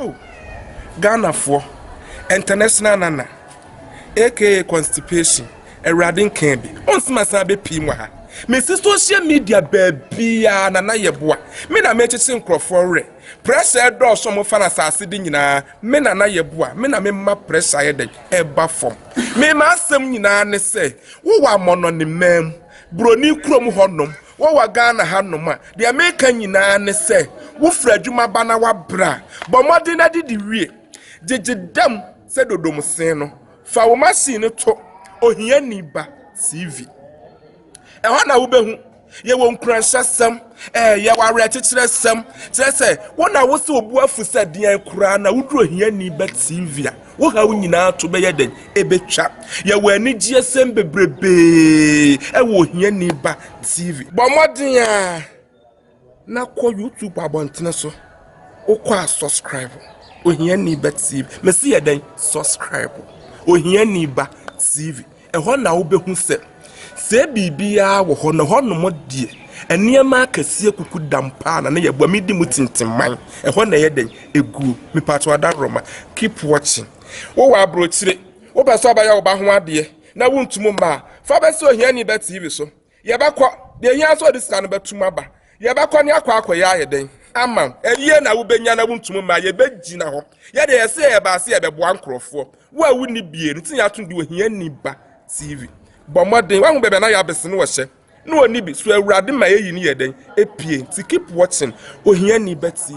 Oh, Ghanafoɔ, international nana, aka constipation, Awurade nkaa bi. Ɔnsi ma san bɛpii mu ha. Mesi social media baabiaa Nana Yɛboa. Me na mekyekye nkurɔfoɔ werɛ. Pressure ɛdɔɔso a wɔfa no asase de nyinaa, me Nana Yɛboa, me na mema pressure ayɛ dɛn ɛba fam. Me m'asɛm nyinaa ne sɛ, wowɔ amɔnɔne man mu, buroni kurom hɔnom, wowɔ Ghana hanom a, deɛ meka nyinaa ne sɛ, wofiri adwuma ba na wabrɛ a, bɔ mmɔden na didi wie. Gyegye dam sɛ dodomsen no, fa wo machine no to Ohiani Ba TV. Ɛhɔ na wobɛhu yɛwɔ nkuranhyɛsɛm, yɛwɔ awerɛkyekyerɛsɛm, kyerɛ sɛ wo na wo sɛ obu afu sɛ deɛn koraa na woduru Ohiani Ba TV a, wo haw nyinaa to bɛyɛ dɛn? Ɛbɛtwa. Yɛwɔ anigyeɛsɛm bebrebee ɛwɔ Ohiani Ba TV. Bɔ mmɔden a na kɔ YouTube abɔntene so, wokɔ a subscribe Ohiani Ba TV. Mesi yɛ dɛn? Subscribe Ohiani Ba TV. Ɛhɔ na wobɛhu sɛ biribiara wɔ hɔ na hɔnom deɛ nneɛma akɛseɛ kuku dam paa na ne yɛboa medi mu tintimman. Ɛhɔ na ɛyɛ dɛn eguo. Mipatwo adaroma, keep watching. Wowɔ aburokyire, wopɛ sɛ ɔbɛyɛ wo ba ho adeɛ na wontum mma a, fa bɛsɛ Ohiani Ba TV so. Yɛbɛkɔ deɛ ehia sɛ ɔde sika no bɛtum aba. Yɛbɛkɔ ne akɔ akɔyɛ ayɛ dɛn ama wo. Ɛyie na wobɛnya na wontum mma a, yɛbɛgyina hɔ. Yɛdeɛ yɛsɛ yɛba ase yɛbɛboa nkurɔfoɔ. Wo a wonni bie no ti yɛato de Ohiani Ba TV. Bɔ mmɔden wahu baabi a na yɛ abɛsi no wɔhyɛ na ɔni bi so. Awurade ma yɛyi ne yɛ dɛn epie. Nti keep watching Ohiani Ba TV.